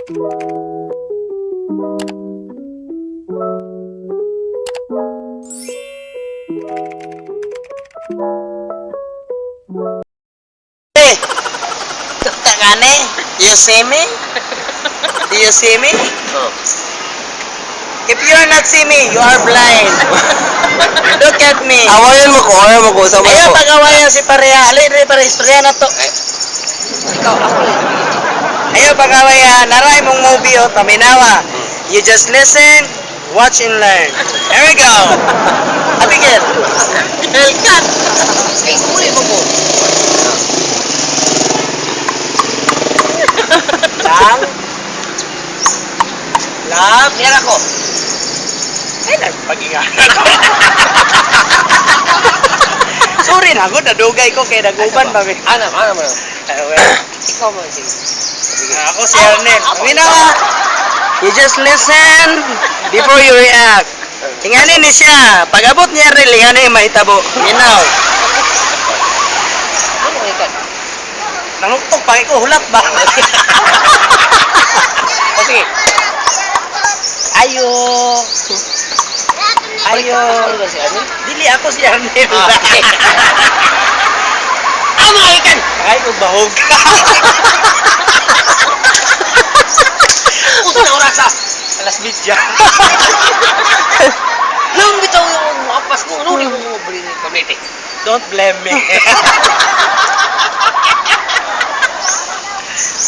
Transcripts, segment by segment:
Eh, takane, you see me? Do you see me? Oh. If you are not see me, you are blind. Look at me. Awayan mo ko, awayan mo ko. Sama Ayaw ko. Pag-awayan si pareha. Alin rin pare, istorya na to. Ay. Ikaw, ako lang. Ayaw pag-awayan. Naray mong movie o, paminawa. You just listen, watch and learn. Here we go. Abigail. Hellcat! Kay uli mo ko. Lang. Love. Meron ako. Ay, nagpag-inganan ko. Sorry na ako, nadugay ko kay naguban ba? Ana, ana mo. Ay, well. Ikaw mo, sige. Sige. Ako si Arnel. Paminawa. You just listen before you react. Ingani ni siya. Pag-abot ni Arnel, ingani yung mahitabo. Minaw. Ano ikan? Nanguktok pa ko, hulap ba? O sige. Ayo. Ayo. Ano ba si Arnel? Dili ako si Arnel. Ah, okay. Ano ikan? Ay, kung bahog. Usa na oras ah. Alas media. Nung bitaw yung makapas mo, ano mo mo bili ng tablete? Don't blame me.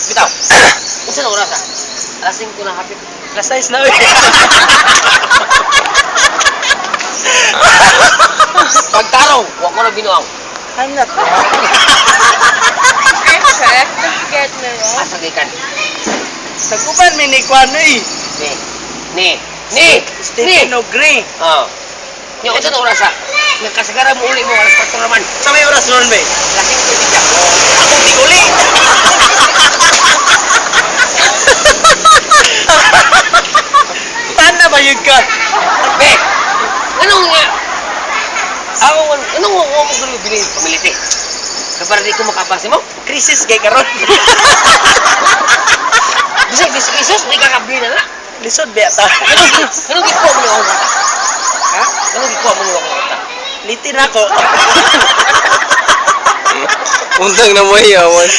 Bitaw. Unsa na oras ah? Alas 5 na hapit. Alas 6 na, uy. Pagtarong, wa ko na binuang. I'm not wrong. I check. Did you get me wrong? Asa gikan? Naguban mi ni Kwan, uy. Ni. Ni. Ni. Stephen O'Gree. Oh. Nya unsa na oras ah? Nagkasagara mo uli mo alas 4 naman. Sa may oras ron, be? Alas 5:30. Akong tiguli. Paano ba yun ka? Be. Anong nga? Ako anong wa mo gani bili pamilite? Kaya para di ko makapasi mo? Crisis kay karon. Bisag dis isos di ka kabili na na. Lisod ba ta? Anong gikuha mo ni akong kwarta? Ha? Anong gikuha mo ni akong kwarta? Litin ako. Untang na mo yawan.